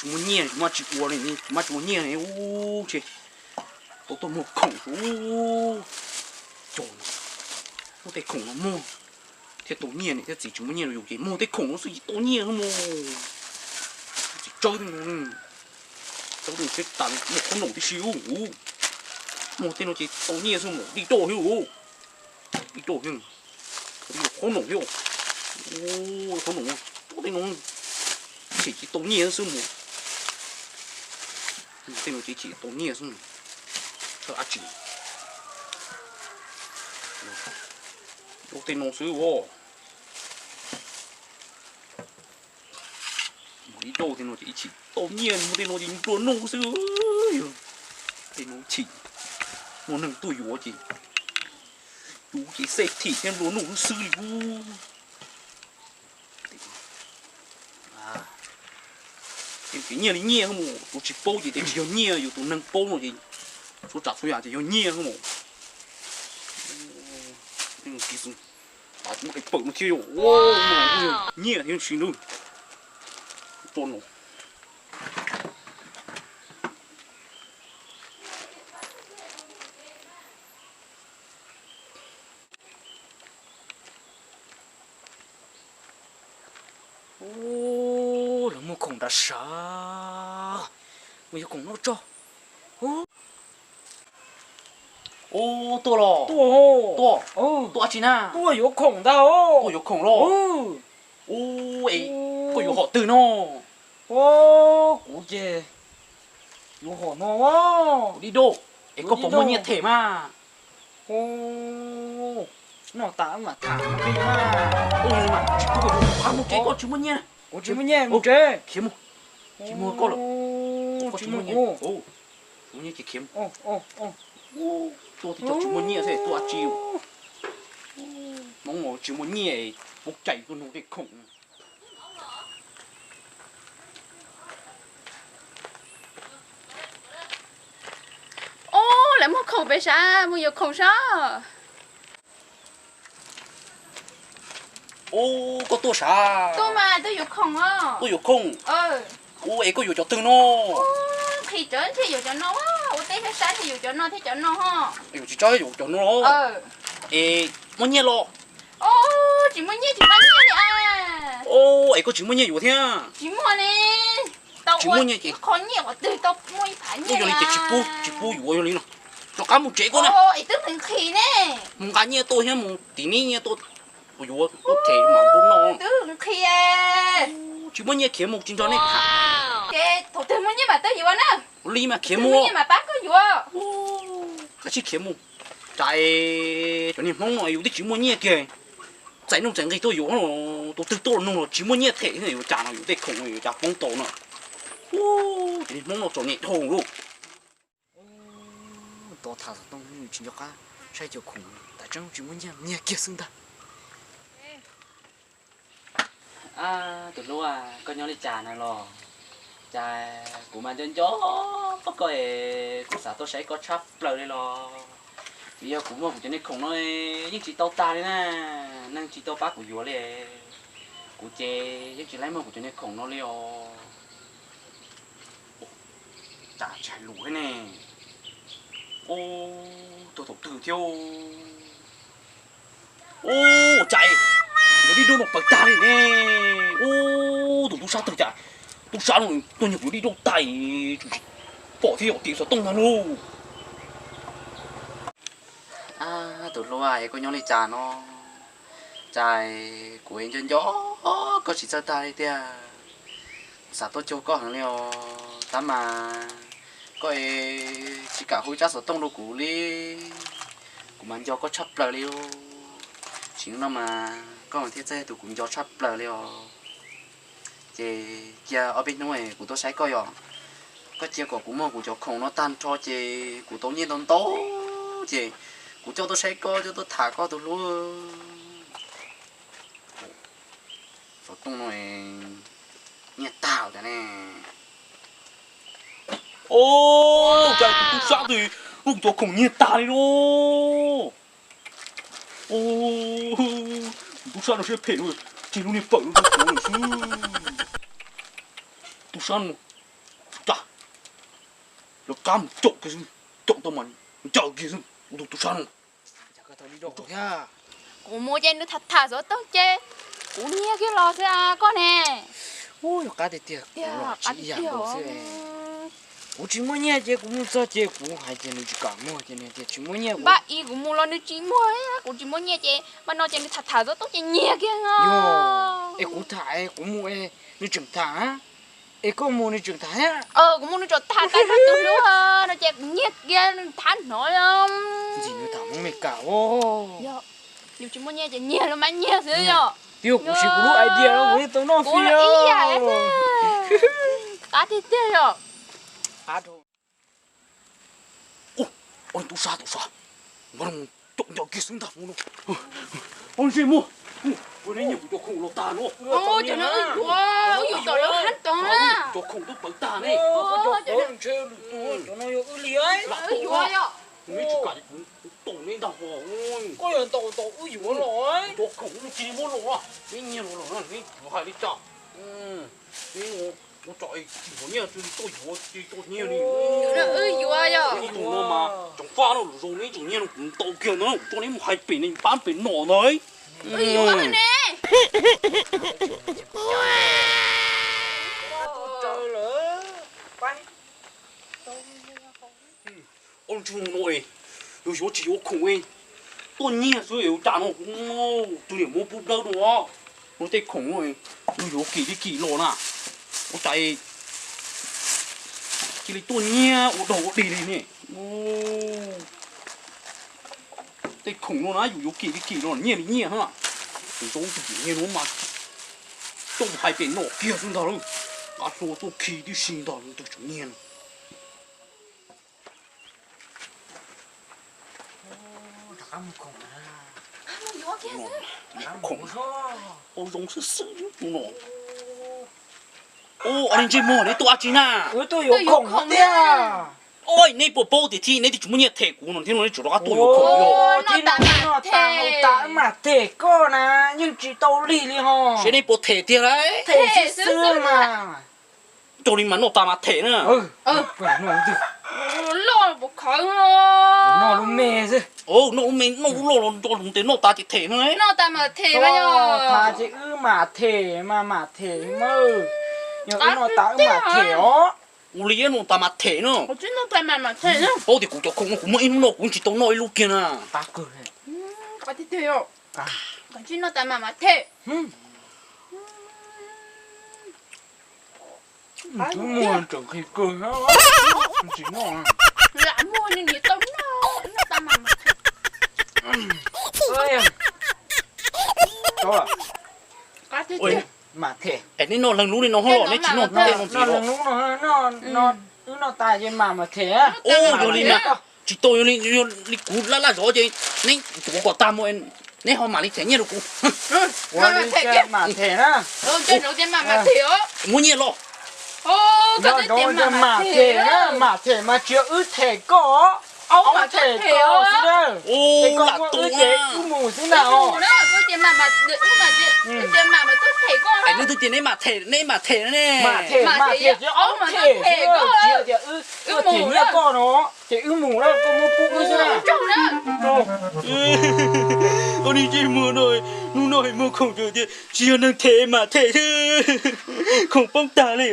Tsis muaj nyiaj, tsis muaj tsis ua li, tsis muaj tsis ua nyiaj li ub, ces tau tuaj muag khoom xwb. Cog no, muaj tej khoom no muag thiaj tau nyiaj, niam thiab txiv tsis muaj nyiaj rau yus ces muag tej khoom no xwb ces tau nyiaj xwb mog. Txiv tsawb tej no, tsawb tej no thiab tas muaj qhob noom tib si ub. Muag tej no ces tau nyiaj xwb mog, dib roj thiab ub, dib roj thiab, qhob noom thiab. Qhob noom, tej no ces tsis tau nyiaj xwb mog. Tej no ces tsis tau nyiaj xwb, dab tsi, ua tej no xwb os. Ib rau tej no ces ib chim tau nyiaj, muaj tej no ces nplua nuj xwb. Yog tej no chim muaj neeg tuaj yuav ces yus ces xej thim thiab nplua nuj xwb xwb li. Kev nyiaj li nyiaj mus, tus tsis paub ces tias tsis yog nyiaj, yus tus neeg paub no ces txhua tsav txhua yam ces yog nyiaj mus. Muaj qe pawm no thiab, nyiaj thiab si nub. Rau no. Ub, lawv muag khoom nrad sav, mus yuav khoom noj tso. Ub, tuaj los? Tuaj, tuaj dab tsi na? Tuaj yuav khoom ntag. Tuaj yuav khoom los? Ub, es koj yuav hom twg no? Ub, kuv ces yuav hom no. Kuv dib dub, es koj puas muaj nyiaj them mas? Noj tas mam tham. Mus tsev, koj tsis muaj nyiaj. Kuv tsis muaj nyiaj, mus tsev. Khiav mus. Tsis muaj koj lawm. Koj tsis muaj nyiaj. Tsis muaj nyiaj ces khiav mus. Tuaj thiab cov tsis muaj nyiaj xwb tuaj dab tsi? Hmoob tsis muaj nyiaj, pub cai tuaj nug tej khoom. Ub, lawv muag khoom pem sav, mus yuav khoom sav. Ub, koj tuaj sav? Tuaj mas, tuaj yuav khoom. Tuaj yuav khoom? Ub, es koj yuav cov twg no? Nqhis tsawv ntshe yuav cov no, ua teb sab sab ntshe yuav cov no thiab cov no ho. Yuav tsis tso yuav cov no los? Es muaj nyiaj los? Tsis muaj nyiaj, tsis nqa nyiaj li. Ub, es koj tsis muaj nyiaj yuav thiab? Tsis muaj ne. Tsis muaj nyiaj ces qhov nyiaj qhov twg tau muaj ib phav nyiaj. Yog li ces tsis pub, tsis pub yuav yog li no. Rov qab mus tsev koj na. Es twb nqhis ne. Mus nqa nyiaj tuaj thiab mus tim neb nyiaj tuaj, yuav tuaj them mas npub no. Twb nqhis. Tsis muaj nyiaj khiav mus tsis nrog nej tham. Ces thaum twg muaj nyiaj mas twb yuav na. Ua li mas khiav mus. Muaj nyiaj mas pab koj yuav. Kav tsij khiav mus. Cas cov niag Hmoob no yus twb tsis muaj nyiaj kiag, txais nuj txais nqi tuaj yuav, tus twg tuaj nug los tsis muaj nyiaj them, yuav cas no yus tej khoom yuav cas poob tau no. Cov niag Hmoob no txom nyem dhau lauj. Tos tham xov tooj tsis nco qab saib cov khoom, tas tseeb tsis muaj nyiaj, nyiaj kiag xwb ntag. Tus hlub, koj nyob li cas na los? Cas kuv mas nco nco koj es kuv xav tuaj saib koj tshaj plaws li los. Vim yog kuv muag kuv cov niag khoom no yeej tsis tau tag li na, neeg tsis tau pab kuv yuav li. Kuv ces yeej tsis laib muag kuv cov niag khoom no li os. Cas tsis hais lus thiab ne. Ub, tuag thaum twg thiab. Ub, cas cov dib dub no pawv tag li ne. Ub, tus tub sab twg cas, tub sab no tuaj nyuag kuv dib dub tag, tsis pom thiab yom, tim xov tooj ntag lauj. Tus hlub, es koj nyob li cas no? Cas kuv nco nco koj tsis txawj tag li tiag. Kuv xav tuaj cuag koj heev li os, tab mas koj es tsis kam hu tsab xov tooj rau kuv li. Kuv mas nco koj tshaj plaws li. Tsim no mas koj thiaj txawj yog tus kuv nco tshaj plaws li os. Ces cia ob peb hnub kuv tuaj saib koj yom. Koj cia kom kuv muag kuv cov khoom no tag nrho ces kuv tau nyiaj ntau ntau, ces kuv coj tuaj saib koj, coj tuaj tham koj tus hlub. Xov tooj no nyiaj tag tas ne. Ub, cas tus tub sab twg muab kuv cov khoom nyiag tag li lauj. Tus tub sab no siab phem, tseg lub niag fawm no rau kuv lawm xwb. Tub sab no, Rov qab mus caum kiag xwb, caum tau mas ncaws kiag xwb kuv tus tub sab no. Kuv mus ces nws tham tham xov tooj ces kuv nyiag kiag los xwb koj ne. Yog qab tiag tiag, kuv los tsis ib yam nkaus xwb. Kuv tsis muaj nyiaj ces kuv mus txog ces kuv hais tias nws tsis kam muag ces nws tias tsis muaj nyiaj. Npaj ib kuv mus los nws tsis muag, kuv tsis muaj nyiaj ces npaj no ces nws tham tham xov tooj ces nyiag kiag. Es kuv tham kuv mus es nws tseem tham, es koj mus nws tseem tham thiab. Kuv mus nws tseem tham tag nrho tus hlub no ces kuv nyiag kiag nws thab hnov. Ntxim nws tham Hmoob Meskas os. Yus tsis muaj nyiaj ces nyiag los mas nyiag xwb yom. Twb yog kuv siv kuv lub idea los kuv yeej tau noj fij os. Qab tiag tiag yom. Ua tub sab tub sab, npaj no caum ncaws kiag xwb ntag hmo no. Ua ntsej muag, ua neb nyiag kuv cov khoom los tag no. Cov khoom twb pawv tag ne. Lam tau, neb tsis kam kuv tua neb ntag hos. Koj yog ntaus tau wb yuav los, cov khoom wb cia li muab los, neb nyiag los los neb yuav hais li cas? Neb ua tsom tsis muaj nyiaj cia li tuaj yuav cia li tuaj nyiag li. Ib tug no mas tsoom faj no lus zoo neb tseem nyiag no kuv ntaus kiag ntawd kuv coj neb mus hais pem ne pab pem nom ntag. Ua tsis no, yus yuav tsis yuav khoom, tuaj nyiag xwb yuav cas no, tus niam muab pub dawb no, no tej khoom no, yus yuav kim li kim los na, ua cas cia li tuaj nyiag ua dog ua dig li ne. Tej khoom no na yus yuav kim li kim los nyiag li nyiag na. Tus zoo tus nyiag no mas coj mus hais pem nom kiag xwb ntag lauj. Qab hlo tuaj khi tib si ntag tus tseem nyiag no. Khoom, khoom zoo xwb xwb tus no. Ua li ntsej muag neb tuaj dab tsi na? Ua, neb puas paub tias thiab neb twb tsis muaj nyiaj them kuv no thiab no neb tseem rov qab tuaj yuav khoom. Mas them koj na, yeej tsis tau lig li ho. Seb neb puas them tiag lauj? Them xwb xwb mas. Cog li mas noj tas mas them na. Loj puas khawv. Noj lub me xwb. Noj lub me, noj lub loj los nco tus tes noj tas ces them na. Noj tas mas them mas yog. Tham ces wb mam them mas mam them mas. Yog wb noj tas wb mam them os. Ua li noj tas mas them na. Paub tias kuv cov khoom no kuv muaj ib hnub noj kuv tsis tau noj ib lub kiag na. Noj tas mas mas them. Twb muaj tseem qhis kawg, tsis noj. Lam muag nws niam tau noj, noj tas mas mas them. Mam them. Es neb noj leeg lub li no hos los neb tsis noj tej no ntxiv los? Wb noj tas ces mam mam them. Yog li mas tsis tau, yog li kuv laj laj zov ces neb tuav kom tag mus, neb ho mam li them nyiaj rau kuv. Mam them na. Muab nyiaj los. Mam them, mam them mas tsis yog wb them koj, wb them koj xwb na. Es koj muaj wb ces wb mus xwb na. Es neb twb tias neb mam them, neb mam them ne. Mam them, mam them ces wb them xwb, tsis yog tias wb tuaj them nyiaj koj no. Ces wb mus na, koj muab pub wb xwb na. Ua li ntsej muag no, hnub no muag khoom tias tsis yog neeg them mas them xwb, khoom poob tag li.